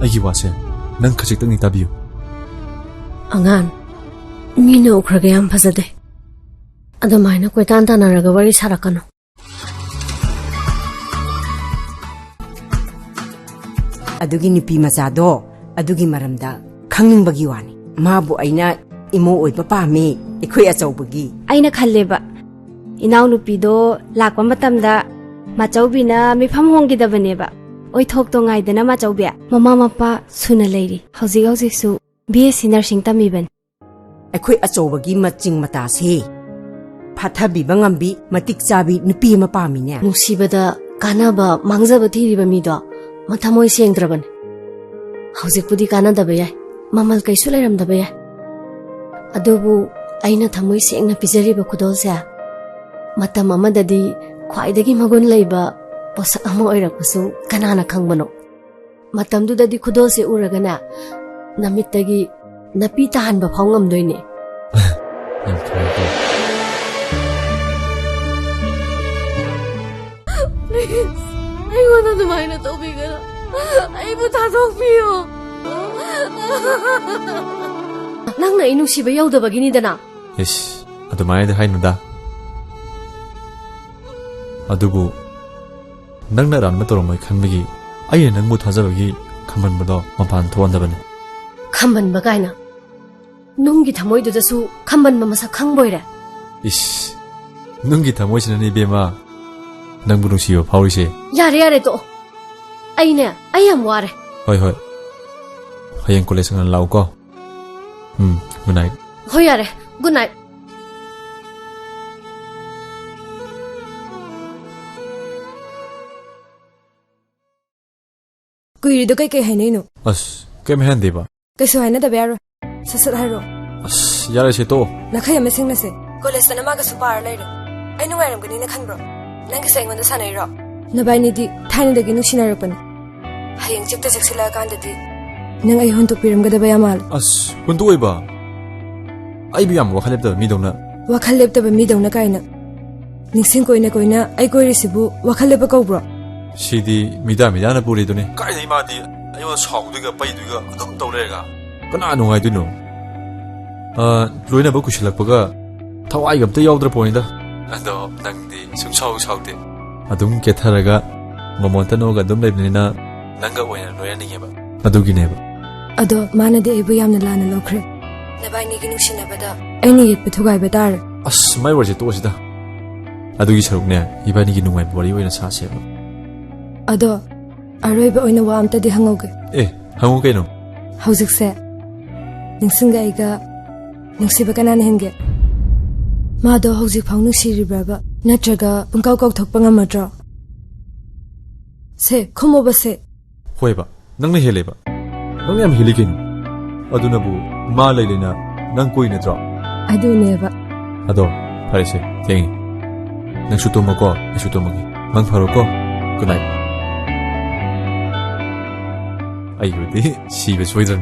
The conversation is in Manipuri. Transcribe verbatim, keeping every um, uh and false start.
ꯑꯩꯒꯤ ꯋꯥꯁꯦ ꯅꯪ ꯈꯖꯤꯛꯇꯪꯗꯤ ꯇꯥꯕꯤꯌꯨ꯫ ꯑꯉꯥꯡ, ꯃꯤꯅ ꯎꯈ꯭ꯔꯒ ꯌꯥꯝ ꯐꯖꯗꯦ꯫ ꯑꯗꯨꯃꯥꯏꯅ ꯀꯣꯏꯇꯥꯟ ꯇꯥꯟꯅꯔꯒ ꯋꯥꯔꯤ ꯁꯥꯔꯛꯀꯅꯨ꯫ ꯑꯗꯨꯒꯤ ꯅꯨꯄꯤ ꯃꯆꯥꯗꯣ, ꯑꯗꯨꯒꯤ ꯃꯔꯝꯗ ꯈꯪꯅꯤꯡꯕꯒꯤ ꯋꯥꯅꯤ꯫ ꯃꯥꯕꯨ ꯑꯩꯅ ꯏꯃꯧ ꯑꯣꯏꯕ ꯄꯥꯝꯃꯤ, ꯑꯩꯈꯣꯏ ꯑꯆꯧꯕꯒꯤ꯫ ꯑꯩꯅ ꯈꯜꯂꯦꯕ, ꯏꯅꯥꯎꯅꯨꯄꯤꯗꯣ ꯂꯥꯛꯄ ꯃꯇꯝꯗ ꯃꯥꯆꯧꯕꯤꯅ ꯃꯤꯐꯝ ꯍꯣꯡꯈꯤꯗꯕꯅꯦꯕ꯫ ꯑꯣꯏꯊꯣꯛꯇꯣ ꯉꯥꯏꯗꯅ ꯃꯥꯆꯧꯕꯤ꯫ ꯃꯃꯥ ꯃꯄꯥ ꯁꯨꯅ ꯂꯩꯔꯤ꯫ ꯍꯧꯖꯤꯛ ꯍꯧꯖꯤꯛꯁꯨ ꯕꯤ ꯑꯦꯁ ꯁꯤ ꯅꯔꯁꯤꯡ ꯇꯝꯃꯤꯕꯅꯤ꯫ ꯑꯩꯈꯣꯏ ꯑꯆꯧꯕꯒꯤ ꯃꯆꯤꯡ ꯃꯇꯥꯁꯦ ꯐꯥꯊꯕꯤꯕ ꯉꯝꯕꯤ, ꯃꯇꯤꯛ ꯆꯥꯕꯤ ꯅꯨꯄꯤ ꯑꯃ ꯄꯥꯝꯃꯤꯅꯦ꯫ ꯅꯨꯡꯁꯤꯕꯗ ꯀꯥꯟꯅꯕ ꯃꯥꯡꯖꯕ ꯊꯤꯔꯤꯕ ꯃꯤꯗꯣ ꯃꯊꯃꯣꯏ ꯁꯦꯡꯗ꯭ꯔꯕꯅꯦ꯫ ꯍꯧꯖꯤꯛꯄꯨꯗꯤ ꯀꯥꯟꯅꯗꯕ ꯌꯥꯏ, ꯃꯃꯜ ꯀꯩꯁꯨ ꯂꯩꯔꯝꯗꯕ ꯌꯥꯏ, ꯑꯗꯨꯕꯨ ꯑꯩꯅ ꯊꯃꯣꯏ ꯁꯦꯡꯅ ꯄꯤꯖꯔꯤꯕ ꯈꯨꯗꯣꯜꯁꯦ ꯃꯇꯝ ꯑꯃꯗꯗꯤ ꯈ꯭ꯋꯥꯏꯗꯒꯤ ꯃꯒꯨꯟ ꯂꯩꯕ ꯄꯣꯠꯁꯛ ꯑꯃ ꯑꯣꯏꯔꯛꯄꯁꯨ ꯀꯅꯥꯅ ꯈꯪꯕꯅꯣ? ꯃꯇꯝꯗꯨꯗꯗꯤ ꯈꯨꯗꯣꯜꯁꯦ ꯎꯔꯒꯅꯦ, ꯅꯃꯤꯠꯇꯒꯤ ꯅꯥꯄꯤ ꯇꯥꯍꯟꯕ ꯐꯥꯎ ꯉꯝꯗꯣꯏꯅꯦ꯫ ꯌꯥꯝ ꯐꯔꯦꯀꯣ꯫ Please, ꯑꯩꯉꯣꯟꯗ ꯑꯗꯨꯃꯥꯏꯅ ꯇꯧꯕꯤꯒꯅꯨ꯫ ꯑꯩꯕꯨ ꯊꯥꯗꯣꯛꯄꯤꯌꯨ꯫ ꯅꯪꯅ ꯑꯩ ꯅꯨꯡꯁꯤꯕ ꯌꯧꯗꯕꯒꯤꯅꯤꯗꯅ꯫ ꯏꯁ, ꯑꯗꯨꯃꯥꯏꯅꯗꯤ ꯍꯥꯏꯅꯨꯗ꯫ ꯑꯗꯨꯕꯨ ꯅꯪꯅ ꯑꯔꯥꯟꯕ ꯇꯧꯔꯝꯃꯣꯏ ꯈꯟꯕꯒꯤ ꯑꯩꯅ ꯅꯪꯕꯨ ꯊꯥꯖꯕꯒꯤ ꯈꯝꯕꯟꯕꯗꯣ ꯃꯄꯥꯟ ꯊꯣꯛꯍꯟꯗꯕꯅꯤ꯫ ꯈꯝꯕꯟꯕ ꯀꯥꯏꯅ? ꯅꯨꯡꯒꯤ ꯊꯃꯣꯏꯗꯨꯗꯁꯨ ꯈꯝꯕꯟꯕ ꯃꯁꯛ ꯈꯪꯕꯣꯏꯔꯦ? ꯏꯁ, ꯅꯨꯡꯒꯤ ꯊꯃꯣꯏꯁꯤꯅꯅꯦ ꯏꯕꯦꯝꯃ ꯅꯪꯕꯨ ꯅꯨꯡꯁꯤꯕ ꯐꯥꯎꯔꯤꯁꯦ꯫ ꯌꯥꯔꯦ, ꯌꯥꯔꯦ, ꯇꯣꯛꯑꯣ꯫ ꯑꯩꯅꯦ, ꯑꯩ ꯌꯥꯝ ꯋꯥꯔꯦ꯫ ꯍꯣꯏ, ꯍꯣꯏ꯫ ꯍꯌꯦꯡ ꯀꯣꯂꯦꯖ ꯉꯟꯅ ꯂꯥꯛꯎꯀꯣ꯫ ꯎꯝ, good night꯫ ꯍꯣꯏ, ꯌꯥꯔꯦ꯫ Good night꯫ ꯀꯨꯏꯔꯤꯗꯣ ꯀꯩꯀꯩ ꯍꯥꯏꯅꯩꯅꯣ? ꯑꯁ, ꯀꯩꯝ ꯍꯥꯏꯍꯟꯗꯦꯕ꯫ ꯀꯩꯁꯨ ꯍꯥꯏꯅꯗꯕ ꯌꯥꯔꯣꯏ꯫ ꯁꯠ ꯁꯠ ꯍꯥꯏꯔꯣ꯫ ꯑꯁ, ꯌꯥꯔꯦꯁꯦ, ꯇꯣꯛꯑꯣ꯫ ꯅꯈꯩ ꯑꯃ ꯁꯤꯡꯅꯁꯦ꯫ ꯀꯣꯂꯦꯖꯇ ꯅꯃꯥꯒꯁꯨ ꯄꯥꯔ ꯂꯩꯔꯦ꯫ ꯑꯩ ꯅꯨꯡꯉꯥꯏꯔꯝꯒꯅꯤꯅ ꯈꯟꯕ꯭ꯔꯣ? ꯅꯪꯒꯤꯁꯨ ꯑꯩꯉꯣꯟꯗ ꯁꯥꯟꯅꯩꯔꯣ? ꯅꯕꯥꯏꯅꯤꯗꯤ ꯊꯥꯏꯅꯗꯒꯤ ꯅꯨꯡꯁꯤꯅꯔꯛꯄꯅꯤ꯫ ꯍꯌꯦꯡ ꯆꯤꯛꯇ ꯆꯦꯛꯁꯤꯜꯂꯛꯑꯀꯥꯟꯗꯗꯤ ꯅꯪ ꯑꯩ ꯍꯨꯟꯗꯣꯛꯄꯤꯔꯝꯒꯗꯕ ꯌꯥꯝ ꯃꯥꯜꯂꯦ꯫ ꯑꯁ, ꯍꯨꯟꯗꯣꯛꯑꯣꯏꯕ? ꯑꯩꯕꯨ ꯌꯥꯝ ꯋꯥꯈꯜ ꯂꯦꯞꯇꯕ ꯃꯤꯗꯧꯅ꯫ ꯋꯥꯈꯜ ꯂꯦꯞꯇꯕ ꯃꯤꯗꯧꯅ ꯀꯥꯏꯅ? ꯅꯤꯡꯁꯤꯡ ꯀꯣꯏꯅ ꯀꯣꯏꯅ ꯑꯩ ꯀꯣꯏꯔꯤꯁꯤꯕꯨ ꯋꯥꯈꯜ ꯂꯦꯞꯄ ꯀꯧꯕ꯭ꯔꯣ? ꯁꯤꯗꯤ ꯃꯤꯗꯥ ꯃꯤꯗꯥꯅ ꯄꯨꯔꯤꯗꯨꯅꯤ꯫ ꯀꯥꯏꯗꯩ ꯃꯥꯗꯤ? ꯑꯩꯉꯣꯟꯗ ꯁꯥꯎꯗꯣꯏꯒ ꯄꯩꯗꯣꯏꯒ ꯑꯗꯨꯝ ꯇꯧ ꯂꯩꯔꯒ꯫ ꯀꯅꯥ ꯅꯨꯡꯉꯥꯏꯗꯣꯏꯅꯣ? ꯑ, ꯂꯣꯏꯅꯕ ꯀꯨꯏꯁꯤꯜꯂꯛꯄꯒ ꯊꯋꯥꯏꯒ ꯑꯝꯇ ꯌꯥꯎꯗ꯭ꯔ ꯄꯣꯠꯅꯤꯗ꯫ ꯑꯗꯣ ꯅꯪꯗꯤ ꯁꯨꯡꯁꯥꯎ ꯁꯥꯎꯗꯦ꯫ ꯑꯗꯨꯝ ꯀꯦꯊꯔꯒ ꯃꯃꯣꯟꯇ ꯅꯣꯛꯑꯒ ꯑꯗꯨꯝ ꯂꯩꯕꯅꯤꯅ ꯅꯪꯒ ꯑꯣꯏꯅ ꯂꯣꯏꯅꯅꯤꯡꯉꯦꯕ꯫ ꯑꯗꯨꯒꯤꯅꯦꯕ꯫ ꯑꯗꯣ ꯃꯥꯅꯗꯤ ꯑꯩꯕꯨ ꯌꯥꯝꯅ ꯂꯥꯟꯅ ꯂꯧꯈ꯭ꯔꯦ꯫ ꯅꯕꯥꯏꯅꯤꯒꯤ ꯅꯨꯡꯁꯤꯅꯕꯗ ꯑꯩꯅ ꯌꯦꯠꯄ ꯊꯨꯒꯥꯏꯕ ꯇꯥꯔꯦ꯫ ꯑꯁ, ꯃꯥꯏ ꯋꯥꯔꯤꯁꯦ ꯇꯣꯛꯑꯁꯤꯗ꯫ ꯑꯗꯨꯒꯤ ꯁꯔꯨꯛꯅꯦ, ꯏꯕꯥꯅꯤꯒꯤ ꯅꯨꯡꯉꯥꯏꯕ ꯋꯥꯔꯤ ꯑꯣꯏꯅ ꯁꯥꯁꯦꯕ꯫ ꯑꯗꯣ ꯑꯔꯣꯏꯕ ꯑꯣꯏꯅ ꯋꯥ ꯑꯝꯇꯗꯤ ꯍꯪꯍꯧꯒꯦ꯫ ꯑꯦ, ꯍꯪꯉꯨ ꯀꯩꯅꯣ꯫ ꯍꯧꯖꯤꯛꯁꯦ ꯅꯤꯡꯁꯤꯡꯒ ꯑꯩꯒ ꯅꯨꯡꯁꯤꯕ ꯀꯅꯥꯅ ꯍꯦꯟꯒꯦ? ꯃꯥꯗꯣ ꯍꯧꯖꯤꯛꯐꯥꯎ ꯅꯨꯡꯁꯤꯔꯤꯕ꯭ꯔꯕ? ꯅꯠꯇ꯭ꯔꯒ ꯄꯨꯡꯀꯥꯎ ꯀꯥꯎꯊꯣꯛꯄ ꯉꯝꯃꯗ꯭ꯔꯣ? ꯁꯦ, ꯈꯨꯝꯃꯣꯕ ꯁꯦ꯫ ꯍꯣꯏꯕ, ꯅꯪꯅ ꯍꯦꯜꯂꯦꯕ꯫ ꯅꯪꯅ ꯌꯥꯝ ꯍꯦꯜꯂꯤ ꯀꯩꯅꯣ꯫ ꯑꯗꯨꯅꯕꯨ ꯃꯥ ꯂꯩ ꯂꯩꯅ ꯅꯪ ꯀꯣꯏ ꯅꯠꯇ꯭ꯔꯣ? ꯑꯗꯨꯅꯦꯕ꯫ ꯑꯗꯣ, ꯐꯔꯦꯁꯦ, ꯊꯦꯡꯉꯤ꯫ ꯅꯪꯁꯨ ꯇꯨꯝꯃꯣꯀꯣ, ꯑꯩꯁꯨ ꯇꯨꯝꯃꯒꯦ꯫ ꯃꯪ ꯐꯔꯣꯀꯣ꯫ Good night꯫ ꯑꯩꯕꯨꯗꯤ ꯁꯤꯕ ꯁꯣꯏꯗ꯭ꯔꯕꯅꯤ꯫